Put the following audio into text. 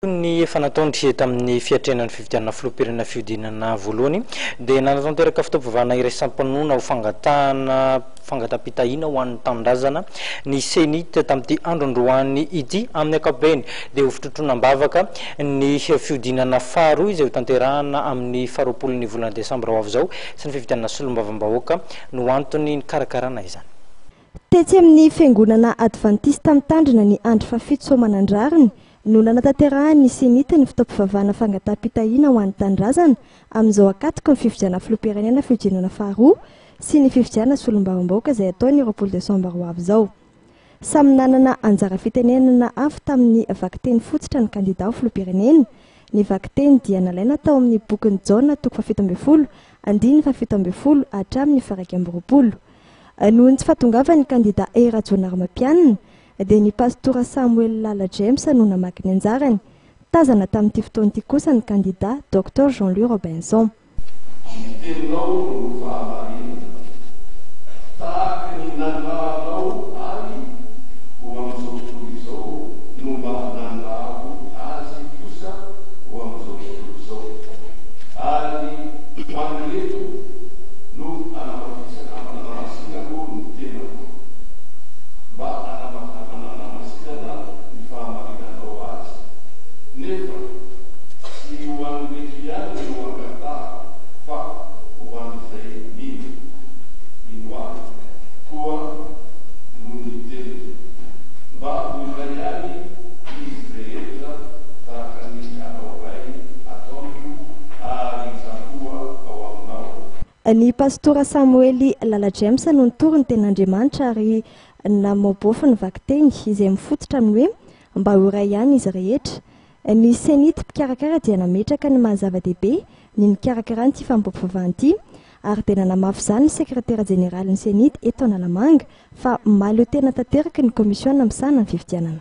Toy ny efa nataony tamin'ny fiatrehana ny fifidianana filoham-pirenena fihodinana voalohany dia nanatanteraka fotoam-pivavahana iraisam-pinoana ho fangatahana fangataham-pitahiana ho an'ny tanindrazana ny Cenit tamin'ity andro androany ity. Amin'ny ankapobeny dia ho fitrotroana am-bavaka ny fihodinana faharoa izay hotanterahana amin'ny faharoapolon'ny volana desambra ho avy izao sy ny fifidianana solombavambahoaka no antony nikarakarana izany. Tetsy amin'ny Fiangonana Advantista Mitandrina ny Andro Fahafito Soamanandrariny no nanatanterahan'ny Cenit ny fotoam-pivavahana fangataham-pitahiana ho an'ny tanindrazana amin'izao ankatoky ny fifidianana filoham-pirenena fihodinana faharoa sy ny fifidianana solombavambahoaka izay hatao ny 20 desambra ho avy izao. Samy nanana anjara fitenenana avy tamin'ny vakiteny fototra ny kandida ho filoham-pirenena. Ny vakiteny dia nalaina tao amin'ny bokin'i Jaona toko faha-17 andininy faha-17 hatramin'ny faha-21. Noho ny tsy fahatongavan'ny kandida Hery Rajaonarimampianina dia ny pastora Samuel Lala James no namaky ny anjarany. Tazana tamin'ity fotoana ity kosa ny kandida Docteur Jean Louis Robinson. Ny teninao no fahamarinana. Tahaka ny nanirahanao Ahy ho amin'izao tontolo izao no mba nanirahako azy kosa ho amin'izao tontolo izao. Ary ho an'ireto no anamafisana anamasinako ny tenako, mba anamasinana ny fahamarinanao azy. Nefa tsy ho an'ireto ihany no angatahako, fa ho an'izay mino, mino ahy koa noho ny teniny, mba ho iray ihany izy rehetra tahaka ny Anao Ray ato amiko ary izaho koa ao aminao. Ny Pastora Samoely Lala James no nitory ny tenin'Andriamanitra ary namoabofy ny vakiteny izay mifototra amin'ny hoe mba ho iray ihany izy rehetra. Ny Cenit mpikarakara dia nametraka ny maha zava-dehibe ny nikarakarany ity fanompoam-pivavahana ity ary dia nanamafy izany ny sekretera jeneralin'ny Cenit eto Analamanga fa mahaleo tena tanteraka ny komisiona misahana ny fifidianana.